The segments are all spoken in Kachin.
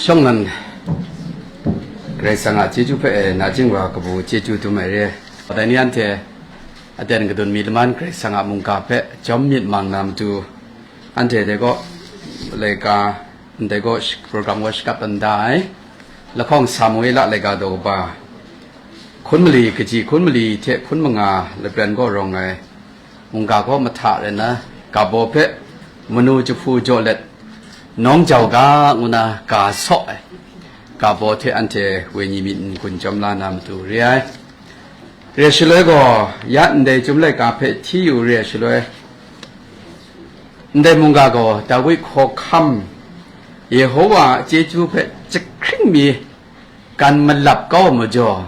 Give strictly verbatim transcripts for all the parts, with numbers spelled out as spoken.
Shawng nan, Karai Kasang a chyeju hpe e, na jing wa kabu chyeju dum ai re. Dai ni anhte aten kadun mi laman Karai Kasang a mungga hpe jawm myit mang na matu, anhte dai gaw laika, ndai gaw sh-, program gaw shakap dan da ai. Lahkawng Samuela laika daw kaba hkun mali kaji hkun mali hte hkun manga lapran gaw rawng ai mungga gaw mahta rai nna, ga baw hpe manu jahpu jaw let, nawng jau ga ngu na ga saw ai ga baw hte anhte wenyi myit n-gun jawm la na matu re ai. Re ai shaloi gaw, ya ndai Chyum laika hpe hti yu re ai shaloi, ndai mungga gaw Dawi hkawhkam, Yehowa a chyeju hpe jahkring mi gan malap kau ai majaw,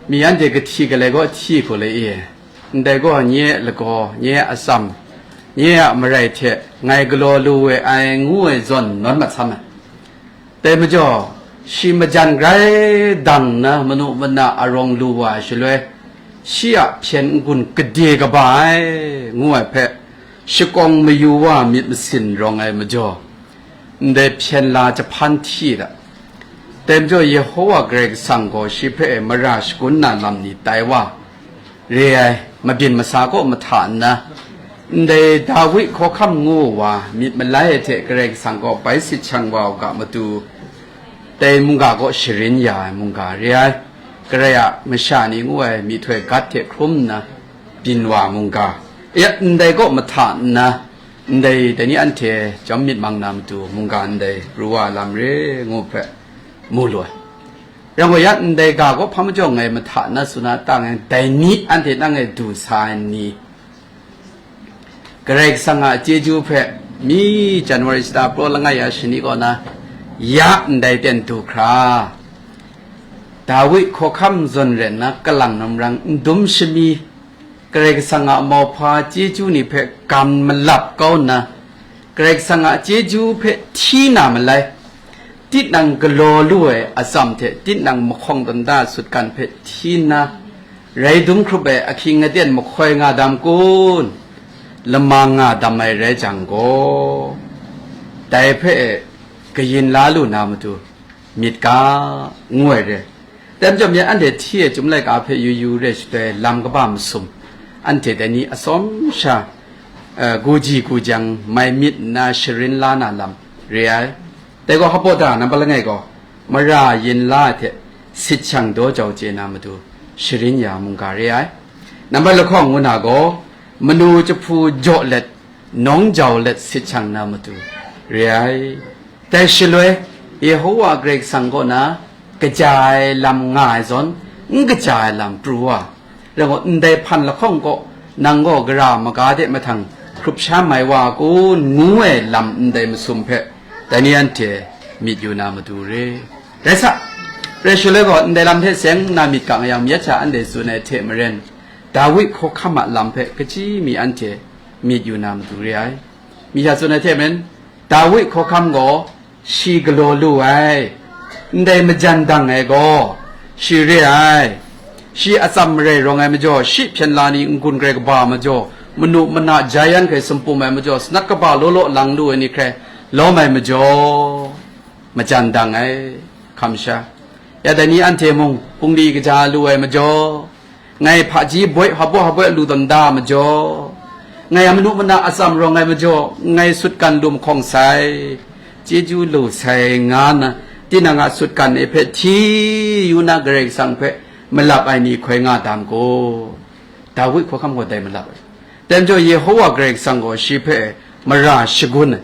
mi anhte kahti kalai gaw hti hku lai i, ndai gaw nye a lagaw, nye a atsam, nye a marai hte ngai galaw lu we ai ngu ai zawn nawn mat sam ai. Dai majaw, shi majan grai dang nna manu mana arawng lu wa ai shaloi, shi a hpyen n-gun gade kaba ai, ngu ai hpe, shakawng mayu wa myit masin rawng ai majaw, ndai hpyen la jahpan hti da. Dai majaw, Yehowa Karai Kasang gaw shi hpe mara shagun na lam ni tai wa, re ai, mabyin masa kaw mahta nna, ndai Dawi hkawhkam ngu wa myit malai ai hte Karai Kasang gaw bai sit shang wa u ga matu, dai mungga gaw sharin ya ai mungga re ai. Karai a masha ni ngu ai myihtoi gat hte hkrum nna byin wa mungga, ya ndai kaw mahta nna, ndai dai ni anhte jawm myit mang na matu mungga ndai pru wa lam re ngu hpe mu lu ai. Rai ngu yang, ndai ga gaw hpa majaw ngai mahta na tsun a ta ngai, dai ni anhte nang e du sa ai ni, Karai Kasang a chyeju hpe mi January shata praw langai ya shani kaw na, ya ndai ten du hkra, Dawi hkawhkam zawn rai nna kalang namrang n dum shami, Karai Kasang a mauhpa chyeju ni hpe gan malap kau nna, Karai Kasang a chyeju hpe hti na malai, tinang galaw lu ai atsam hte tinang mahkawng danda sutgan hpe hti nna, rai dum hkrup ai ahkying aten mahkoi nga dam kun? Lama nga dam ai rai jang gaw, dai hpe kayin la lu na matu myit ga, ngu ai re. Dai majaw, myen anhte hti e Chyum laika hpe yu yu re ai shaloi, lam kaba masum, anhte dai ni atsawm sha, eh, guji gujang mai myit nna sharin la na lam re ai. Dai gaw, hpaw da nambat langai gaw, mara yin la ai hte sit shang daw jau chye na matu sharin ya mungga re ai. Nambat lahkawng ngu na gaw, manu jahpu jaw let, nawng jau let sit shang na matu re ai. Dai shaloi, Yehowa Karai Kasang kaw na kaja ai lam nga ai zawn, n kaja ai lam pru wa, rai gaw, ndai hpan lahkawng kaw nang gaw gara maga de mahtang hkrup sha mai wa kun, ngu ai lam ndai masum hpe dai ni anhte myit yu na matu re. Rai sa, rai shaloi gaw, ndai lam hte seng nna myit ga nga yang, myit sha anhte tsun ai hte maren, Dawi hkawhkam a lam hpe kaji mi anhte myit yu na matu re ai. Mi sha tsun ai hte maren, Dawi hkawhkam gaw shi galaw lu ai, ndai majan dang ai gaw shi re ai. Shi atsam marai rawng ai majaw, shi hpyen la ni n-gun grai kaba majaw, manu mana jaian hkrai sumpum ai majaw, sanat kaba law law lang lu ai ni hkrai lawm ai majaw, majan dang ai, hkam sha. Ya dai ni anhte mung, hpungli kaja lu ai majaw, ngai hpaji boi hpabaw hpabaw lu tawn da majaw, ngai a manu mana atsam rawng ai majaw, ngai sutgan lu mahkawng sai, chyeju lu sai, nga nna, tinang a sutgan e hpe hti yu na, Karai Kasang hpe malap ai ni hkoi nga dam gaw, Dawi hkawhkam gaw dai malap ai. Dai majaw, Yehowa Karai Kasang gaw shi hpe mara shagun ai.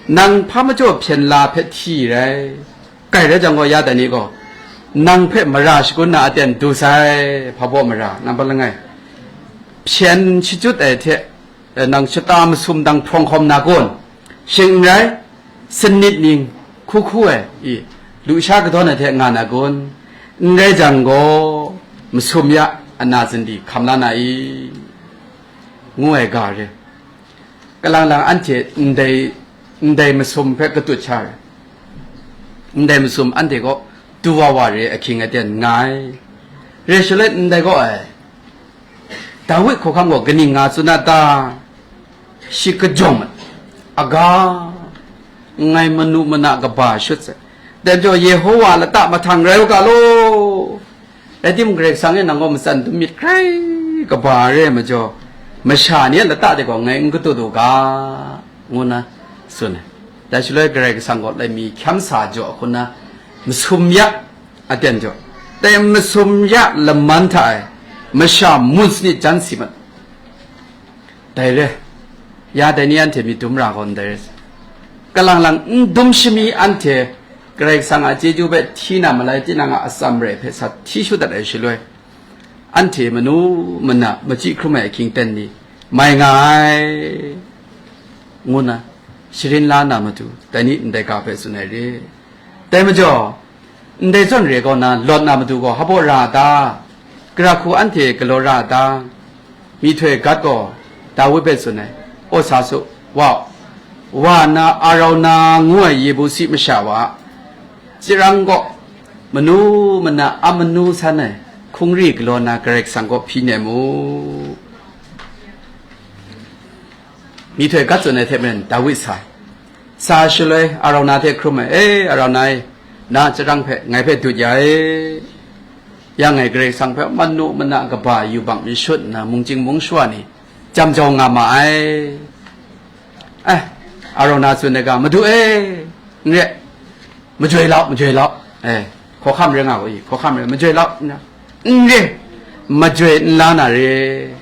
Nang hpa majaw hpyen la hpe hti rai. Kai rai jang gaw, ya dai ni gaw, nang hpe mara shagun na aten du sai, hpabaw mara, nambat langai. Hpyen shachyut ai hte, eh, nang shata masum dang hprawng hkawm na kun? Shing n rai, sanit ning hku hku ai, i, lusha kadawn ai hte nga na kun? N rai jang gaw, masum ya ana zandi hkam la na i? Ngu ai ga re. Kalang lang anhte ndai, ndai masum hpe katut sha ai. Ndai masum anhte gaw du wa wa re ahkying aten nga ai. Re shaloi ndai gaw ai, Dawi hkawhkam gaw kaning nga tsun a ta? Shi kajawng ai, aga, ngai manu mana kaba shut sai. Dai majaw Yehowa lata mahtang rai u ga law. Rai timung, Karai Kasang e nang gaw matsan dum myit hkrai kaba re ai majaw, masha ni a lata de gaw ngai n katut u ga, ngu nna tsun ai. Dai shaloi Karai Kasang gaw laimi hkyam sa jaw hku nna masum ya aten jaw, dai masum ya laman hta e masha mun sanit jan si mat. Dai re, ya dai ni anhte myit dum ra gaw ndai re. Kalang lang n dum shami anhte Karai Kasang a chyeju hpe hti na malai, tinang a atsam rai hpe sa hti shut dat ai shaloi, anhte manu mana machyi hkrum ai ahkying ten ni mai nga ai, ngu nna sharin la na matu, dai ni ndai ga hpe tsun ai re. Dai majaw, ndai zawn re kaw na lawt na matu gaw hpaw ra a ta? Gara hku anhte galaw ra a ta? Myihtoi Gat gaw Dawi hpe tsun ai, Aw sa su, wa, wa na Arauna ngu ai Yebusi masha wa a, Tsirang kaw manu mana a manu san ai hkungri galaw na Karai Kasang kaw hpyi nem u. Myihtoi Gat tsun ai hte maren Dawi sa ai. Sa shaloi Arauna hte hkrum ai, E, Arauna e, na Tsirang hpe ngai hpe dut ya e. Ya ngai Karai Kasang hpe manu mana kaba yubak myit shut nna mungchying mungshawa ni jam jau nga ma ai. Eh, Arauna tsun ai ga, Madu e, n re, majoi lau, majoi lau. Eh, hkawhkam rai nga gaw i, hkawhkam rai, majoi lau, n re, n re, majoi n la na re.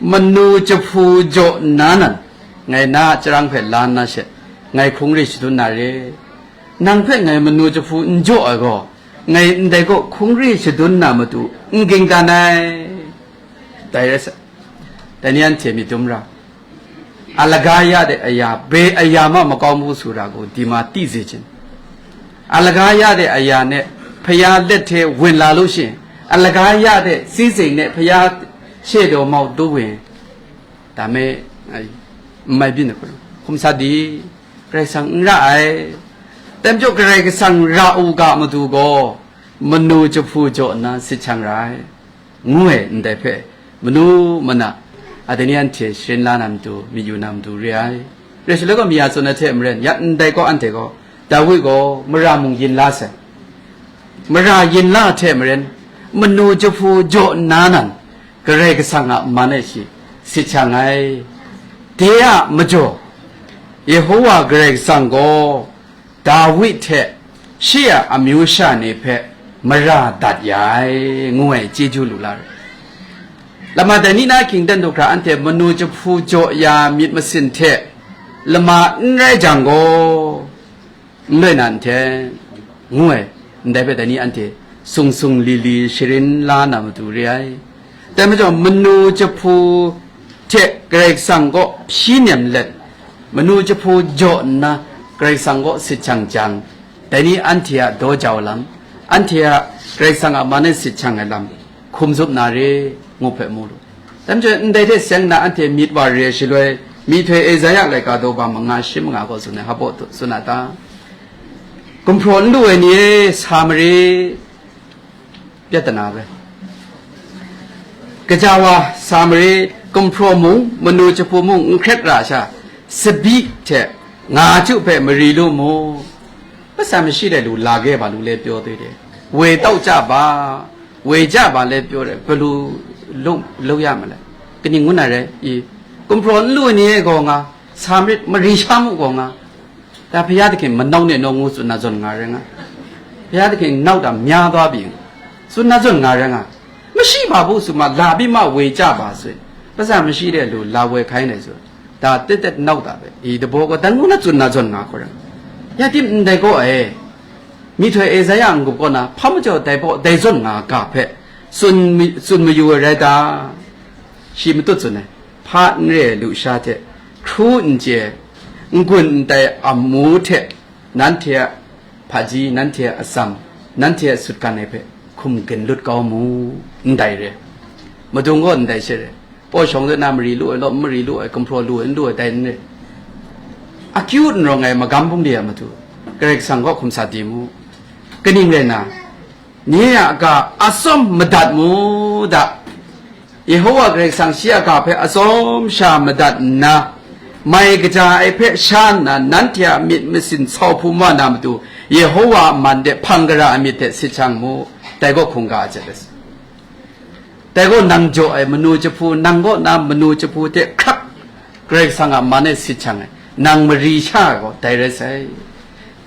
Manu jahpu jaw nna nan, ngai na a Tsirang hpe la nna she, ngai hkungri shadun na re. Nang hpe ngai manu jahpu n jaw ai gaw, ngai ndai kaw hkungri shadun na matu n ging dan ai. Dai rai sa, dai ni anhte myit dum ra. A laga ya de aya, be aya ma makau mu su ra gaw, di ma ti ze chyen. A laga ya de aya ne, Hpaya let hte wen la lu shin, a laga ya de si zing ne, Hpaya she daw mau du wen, da me, ai, n mai byin ai hkrum, hkum sa di, Karai Kasang n ra ai. Dai majaw Karai Kasang ra u ga matu gaw, manu jahpu jaw nna sit shang ra ai. Ngu ai, ndai hpe manu mana a dai ni anhte sharin la na matu, myit yu na matu re ai. Rai shaloi gaw, mi ya tsun ai hte maren, ya ndai kaw anhte gaw, Dawi gaw mara mung yin la sai. Mara yin la hte maren, manu jahpu jaw nna nan, Karai Kasang a man e shi sit shang ai. De a majaw, Yehowa Karai Kasang gaw, Dawi hte shi a amyu sha ni hpe mara dat ya ai, ngu ai chyeju lu la rai. Lama dai ni na hkying dan du hkra anhte manu jahpu jaw ya myit masin hte lama n rai jang gaw, n loi na n hte, ngu ai, ndai hpe dai ni anhte sung sung li li sharin la na matu re ai. Dai majaw, manu jahpu hte Karai Kasang kaw hpyi nem let, manu jahpu jaw nna Karai Kasang kaw sit shang jang, dai ni anhte a daw jau lam, anhte a Karai Kasang a man e sit shang ai lam, hkum zup na re, ngu hpe mu lu. Dai majaw, ndai hte seng na anhte myit wa re ai shaloi, myihtoi Esaia laika daw ba manga shi manga gaw tsun ai, hpaw tsun a ta? Gumhpraw n lu ai ni e, sa marit, pyat na bai. Kaja wa sa marit, gumhpraw mung, manu jahpu mung n hkret ra sha, tsabyi hte nga ju hpe mari lu mu. Matsan mashi de lu la ge ba lu le pyaw doi de. Woi tau ja ba, woi ja ba le pyaw de, galu lu, lu ya ma le. Kaning ngu na re i, gumhpraw n lu ni e gaw nga, sa marit, mari sha mu gaw nga. Da Bhaya Dakheng manau ne naw ngu tsun na zawn nga rai nga. Bhaya Dakheng nau da mya ba bing, tsun na zawn nga rai nga. Mashi ba bu su ma, la bi ma woi ja ba sui. Matsan mashi de lu la woi hkai nai su. Da tet tet nau da be. I dabaw gaw dan ngu na tsun na zawn nga hkau rai nga. Ya tim ndai gaw e. Myihtoi Esaia n-gup kaw na, hpa majaw dai baw dai zawn nga ga hpe tsun mi-, tsun mayu ai rai ta? Shi matut tsun ai, hpa n re ai lusha hte, hkru n chye, n-gun n tai amu hte, nanhte a hpaji, nanhte a atsam, nanhte a sutgan ai hpe hkum gun lut kau mu, ndai re. Madung gaw ndai she re. Paw shawng de na mari lu ai law, n mari lu ai, gumhpraw lu ai, n lu ai, dai n re. Akyu n rawng ai magam bungli a matu, Karai Kasang kaw hkum sa di mu. Kaning rai na, nye a ga atsawm madat mu da. Yehowa Karai Kasang shi a ga hpe atsawm sha madat nna, Mai kaja ai hpe sha nna, nanhte a myit masin sau hpum wa na matu, Yehowa a man de hpang gara ai myit hte sit shang mu, dai gaw hkungga a jep ai. Dai gaw nang jaw ai manu jahpu, nang kaw na manu jahpu hte hkrak Karai Kasang a man e sit shang ai, nang mari sha ai gaw dai rai sai.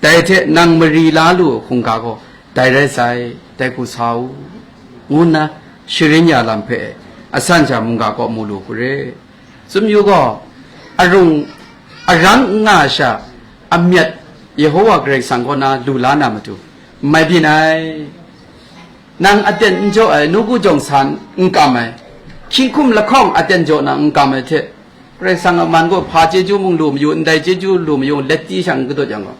Dai hte nang mari la lu ai hkungga gaw dai rai sai, dai hku sa u, ngu nna sharin ya lam hpe asan sha mungga kaw mu lu hku re. Tsun yu gaw, arung arang n nga ai sha, amyat Yehowa Karai Kasang kaw na lu la na matu, n mai byin ai. Nang aten n jaw ai, nawku jawng sa n kam ai, hkying hkum lahkawng aten jaw na n kam ai hte, Karai Kasang a man gaw hpa chyeju mung lu mayu, ndai chyeju lu mayu, let ti shang n kadut yang gaw,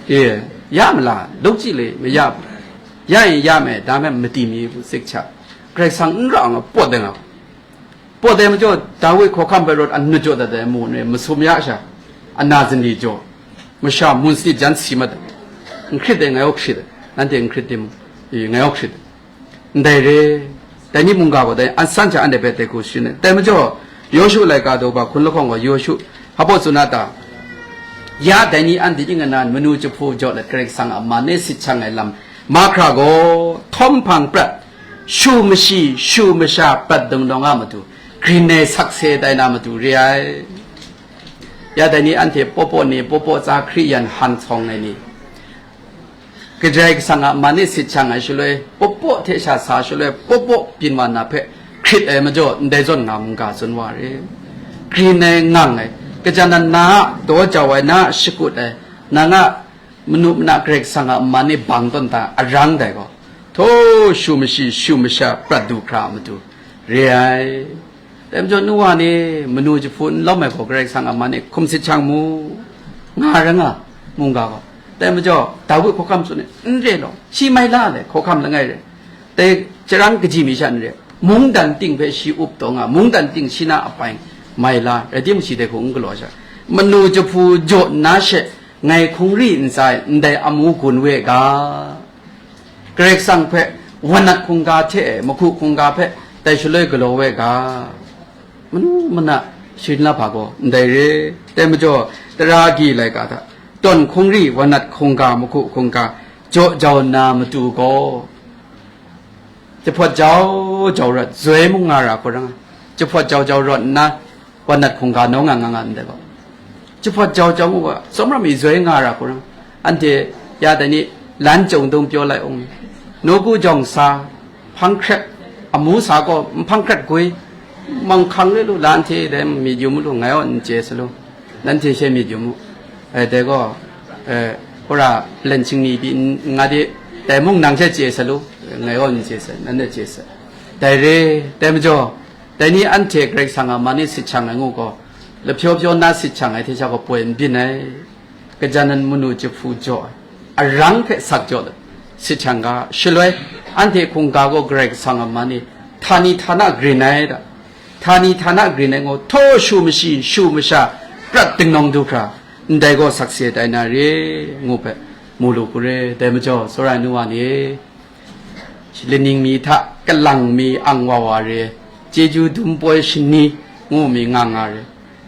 e, ya ma la, luk chyi le, maya, ya yin ya me, da me mati mi bu sik cha, Karai Kasang n ra nga pawt dai nga. Pawt ai majaw, Dawi hkawhkam hpe rawt anut jaw dat ai amu n re, masum ya sha, ana zani jaw, masha mun sanit jan si mat ai, n hkrit ai, ngai aw hkrit ai, nanhte n hkrit tim, i, ngai aw hkrit ai, ndai re, dai ni mungga gaw dai, an san hta anhte hpe dai hku sharin ai. Dai majaw, Yawshu laika daw ba hkun lahkawng gaw, Yawshu, hpa baw tsun a ta? Ya dai ni anhte ning anan manu jahpu jaw let Karai Kasang a man e sit shang ai lam mahkra gaw, htawm hpang prat, shu mashi, shu masha prat dingdawng a matu, grin ai sakse tai na matu re ai. Ya dai ni anhte pawpaw ni, pawpaw tsa Hkriyan han sawng ai ni, Karai Kasang a man e sit shang ai shaloi, pawpaw hte sha sa shaloi, pawpaw byin wa na hpe hkrit ai majaw, ndai zawn nga mungga tsun wa re. Grin ai, ngang ai, kaja nan na a daw jau ai, na a shakut ai, nang a manu mana Karai Kasang a man e bang tawn ta arang dai gaw, htaw shu mashi, shu masha prat du hkra a matu re ai. Dai majaw, nu wa ni, manu jahpu n lawm ai gaw, Karai Kasang a man e hkum sit shang mu, nga ra nga, mungga gaw. Dai majaw, Dawi hkawhkam tsun e, n re law, shi mai la le, hkawhkam langai re. Dai, charang kaji mi sha n re, mungdan ting hpe shi up taw nga, mungdan ting shi na apai mai la, rai timung, shi dai hku n galaw sha. Manu jahpu jaw nna she, ngai hkungri ntsa e ndai amu gun we ga. Karai Kasang hpe wanat hkungga hte e, mahku hkungga hpe dai shaloi galaw we ga, manu mana sharin lahpa gaw ndai re. Dai majaw, tara agyi laika hta, tawn hkungri, wanat hkungga, mahku hkungga, jaw jau nna matu gaw, jahpawt jau jau rawt, zoi mung nga ra hku rang ai. Jahpawt jau jau rawt nna, wanat hkungga nawng nga nga nga ndai gaw, jahpawt jau jau mung gaw, tsawmram mi zoi nga ra hku rang ai. Anhte ya dai ni, lan chyung dung pyaw lai ung, nawku jawng sa, hpang hkret, amu sa gaw, nhpang hkret gwi, manghkang le lu, la anhte dai myit yu mu lu, ngai aw n chye sa lu. Nanhte she myit yu mu. E, dai gaw, e, hpara len shingni pyi n, n nga de, dai mung nang she chye sa lu, ngai gaw n chye sa, nanhte chye sa. Dai re, dai majaw, dai ni anhte Karai Kasang a man e sit shang ai ngu gaw, lahpyaw pyaw na sit shang ai hte sha gaw poi n byin ai. Gajan nan manu jahpu jaw ai, arang hpe sak jaw let, sit shang ga, shaloi, anhte hkungga gaw Karai Kasang a man e htani htana grin ai da, htani htana grin ai ngaw, htaw shu mashi, shu masha, prat dingdawng du hkra, ndai gaw sakse tai na re, ngu hpe, mu lu hku re. Dai majaw, tsawra ai nu wa ni, laning mi hta, kalang mi ang wa wa re, chyeju dum poi shani, ngu mi nga nga re.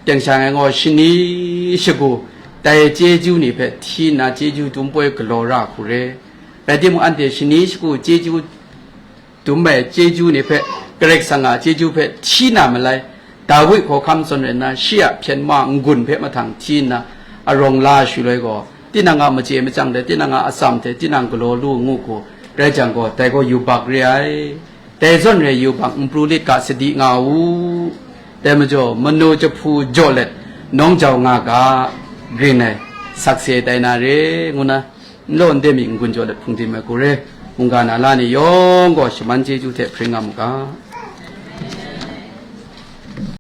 Teng sha ngai gaw shani shagu, dai chyeju ni hpe hti nna chyeju dum poi galaw ra hku re. Rai timung, anhte shani shagu chyeju dum ai chyeju ni hpe, Karai Kasang a chyeju hpe hti na malai, Dawi hkawhkam zawn rai nna, shi a hpyen ma n-gun hpe mahtang hti nna, arawng la shaloi gaw, tinang a machye machyang hte, tinang a atsam hte, tinang galaw lu ngu hku rai jang gaw, dai gaw yubak re ai. Dai zawn rai yubak n pru lit ga, sadi nga u. Dai majaw, manu jahpu jaw let, nawng jau nga ga, grin ai, sakse tai na re, ngu na, n law n de mi n-gun jaw let hpungdim ai hku re, mungga na la ni yawng gaw shaman chyeju hte hpring nga mu ga.